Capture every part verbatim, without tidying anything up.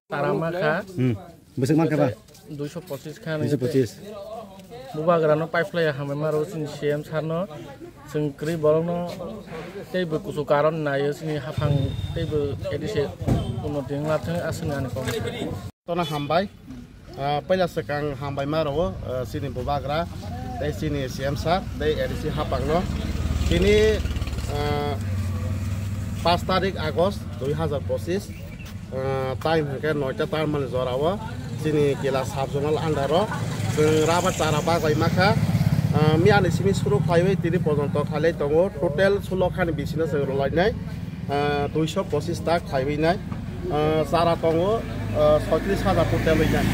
Tara ma kha. Hmm. Bwswk man kha ba? Duiso pochis kha. Duiso pochis. Bubagra no pipe lai hamai maro chini C M sir no. Chwng kwrwi borok no tei bo kuchuk karon naio chini haphang tei bo A D C unnoti wngla thung aswkni ani kok. Tono hambai. Ah, puila swkang hambai ma rwo, ah, chini bubagra, tei chini C M sir, tei A D C haphang no. Tini, ah, paanch tarik August dui hazar pochis, ah, time hwnkhe noita tarmani jora o, chini Kila sub zonal under o, chwng rubber chara bagwi ma kha. Ah, miya ni simi suru khlaiwi tini pojonto khlai tongo, total sulo khani bisino chwng rwlainai. Ah, duiso pochis tak khaiwi nai. Ah, chara tongo, ah, soitris hajar total wi nai.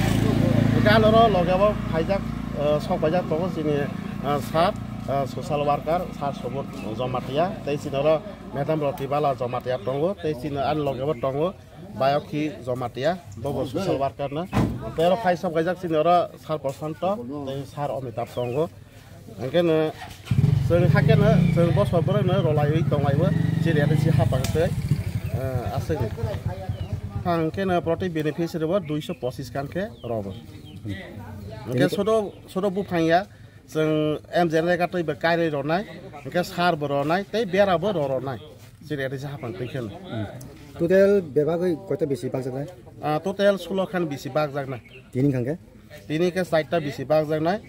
Hwnkhe ano ro loge bo phaijak, ah, sok paijak tongo chini, ah, sir, ah, social worker, sir Subodh Jamatia, tei chini oro Madam Roti Bala Jamatia tongo, tei chini ani loge bo tongo Bayokhi Jamatia, bobo social worker no. Tei oro phai sok paijak chini oro sir Prashanto, tei sir Amitabh tongo. Hwnkhe no chwng hakhe no chwng bosor borok no rwlaiwi tonglaio, chini A D C haphang tei, eh, aswk. Hwnkhe no proti beneficiary bo duiso pochis kan khe rogo. Hwnkhe sodo, sodo buphang ya, chwng M J N rega twi bo kairwi rwnai, hwnkhe sar bo rwnai, tei bera bo rw rwnai. Chini A D C haphang twi khe no. Hmm. Total bebagwi koita bisi bakjaknai? Ah, total sulo khan bisi bakjaknai. Tini hwnkhe? Tini khe chaita bisi bakjaknai.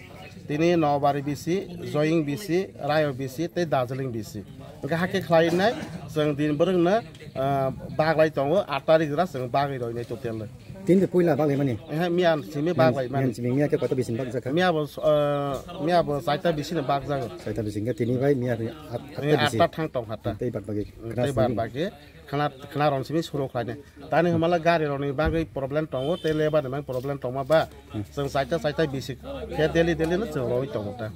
Tini Nobari bisi, Joying bisi, Rayo bisi, tei Darjeeling bisi. Hwnkhe hakhe khlainai, chwng din bwrwngno, ah, baglai tongo, aat tarik jora chwng bagwi roinai total le. Tini puila baglaimani? Ehe, miya simi baglaimani. Miya simi, miya khe koto bisi bakjak kha? Miya bo, ah, miya bo chaita bisi no bakjago. Chaita bisi hwnkhe tini bai miya aat, aat Tini bisi. Aat ta thang tong kha ta. Tei bad bagi. Tei bad bagi. Khana, khana rong simi suru khlainai. Tani hwnmala gari rokni bagwi problem tongo, tei lebar ni bagwi problem tongma ba. Hmm. Chwng chaita chaita bisi khe daily daily no chwng roi tongo ta.